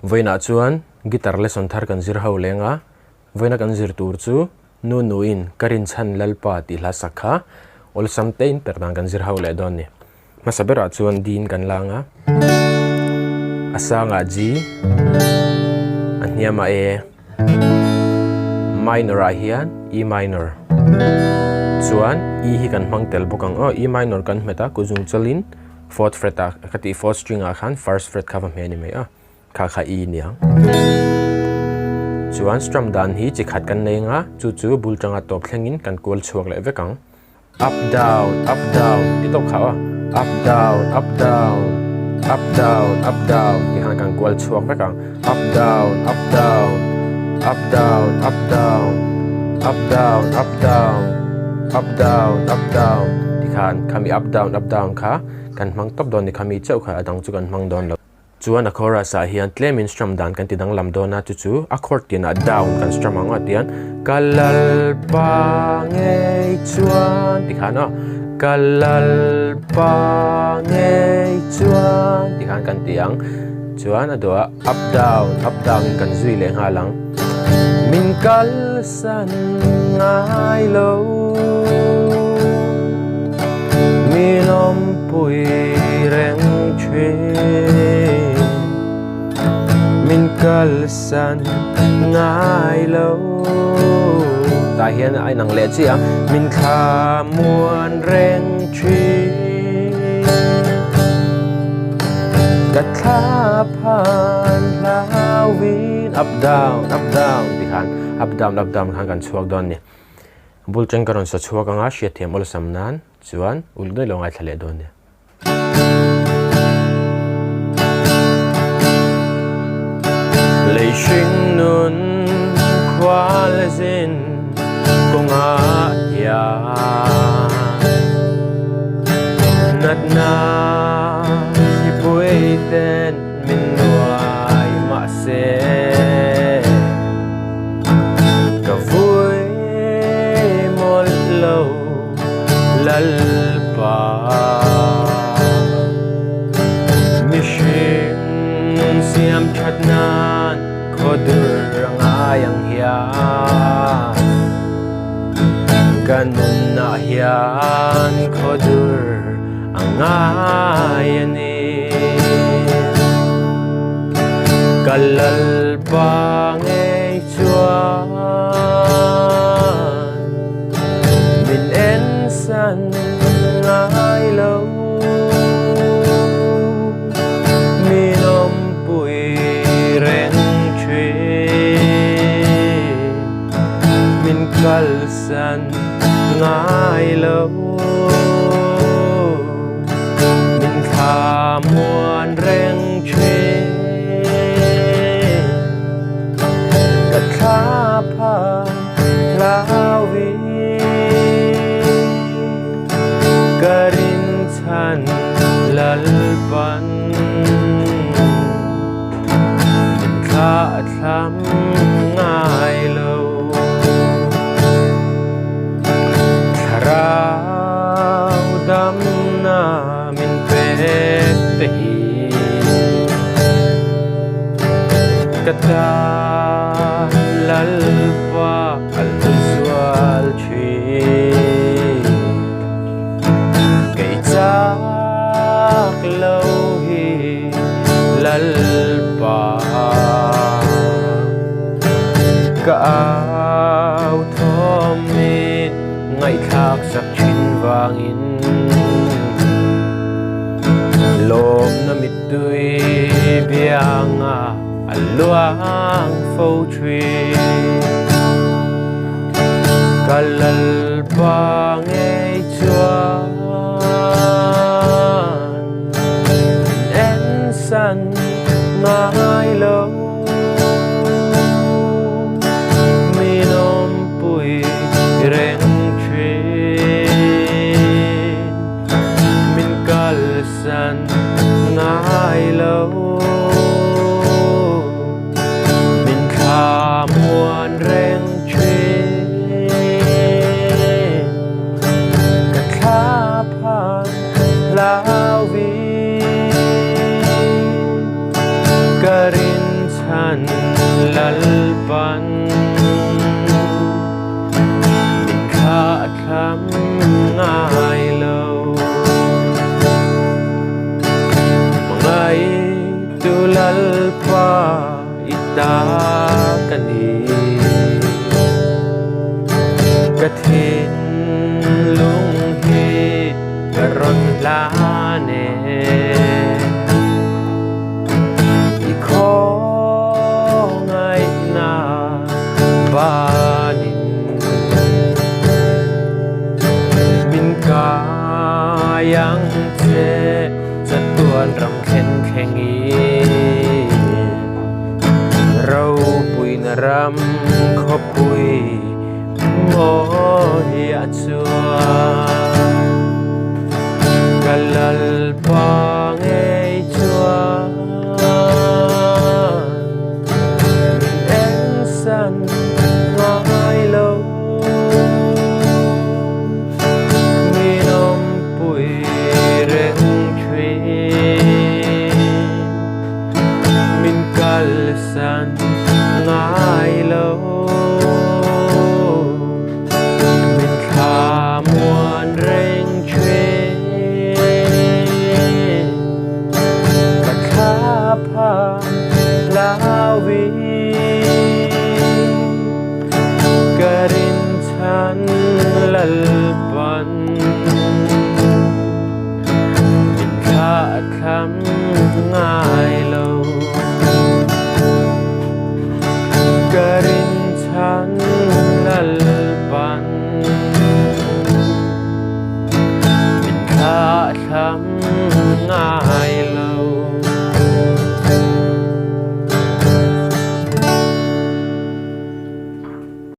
Vawiinah chuan guitar lesson thar kan zir ho leng a, vawiina kan zir tur chu nu nuin ka rinchhan Lalpa tih hla sak kha awlsam tein per dan kan zir ho leh dawn a ni. Hmasa berah chuan D in kan lang a, a sangah G, a hniamah A, minor ah hian E minor chuan E hi kan hmang tel bawk ang aw, E minor kan hmet a kuzung chawlhin fourth fret ah ka tih fourth string ah khan first fret kha va hmeh a ni mai a, kha kha E nia. Chuan strum dan hi chi khat kan nei anga chu chu bul tanga tawp thlengin kan kual chhuak leh vek ang. Up down up down ti tawp kha aw up down up down up down up down tih khan kan kual chhuak vek ang up down up down up down up down up down up down up down up down ti khan khami up down up down kha kan hmang tawp dawn ni khami chauh kha a dang chu kan hmang dawn lo. Chuan a chorus ah hian tlemin strum dan kan ti danglam dawn a, chu chu a chord tinah down kan strum ang a tian ka lalpa ngei chuan ti khan aw ka lalpa ngei chuan ti khan kan ti ang chuan a dawh a up down up down in kan zui leh nghal ang min kalsan ngai lo Mi lawmpui reng thin Min kalsan ngai lo Tah hian a inang leh chiah a Min thla muan reng thin Ka thla phan hlauhin Up down up down ti khan up down up down khan kan chhuak dawn a ni. Bul cheng ka rawn sa chhuak anga hriatthiam awlsam nan chuan ulh daih lo ngaithla leh dawn nia. Lei hring nun khual zin kawngah hian natna hripui ten min nuai mahse Ka vui mawlh lo Lalpa Mihring siam that nan khaw dur a ngai ang hian Ka nunah hian khaw dur a ngai a ni. Ka Lalpa ngei chuan min en san ngai lo min awmpui reng thin min kalsan ngai lo. Min thla muan reng thin Ka thla phan hlau vi Ka rin chhan Lalpan Min thla thlam ngai lo Thlarau damna min pek te hi Ka tan Lalpa a lu zual thin Kei chak lo hi Lalpa Ka au thawmin ngaihthlak sak thin vangin Lawmna mittui bianga a luang fo thin Ka Lalpa ngei chuan min en san ngai lo. Min awmpui reng thin Min kalsan ngai lo Min thla muan reng thin Ka thla phan hlau vi Ka rin. Lalpan min thlah thlam ngai lo. Hmangaihtu Lalpa i ta ka ni. Ka thinlung hi ka rawn hlan e. I khawngaihna banin min kai ang che chatuan ram thlen thlengin ropuina ram khawpui mawi a chuan ka Lalpa ngei chuan min ensan ngai lo. Min awmpui reng thin, min kalsan ngai lo. Min thla muan reng thin, ka thla phah hlauin ka rin chhan Lalpa.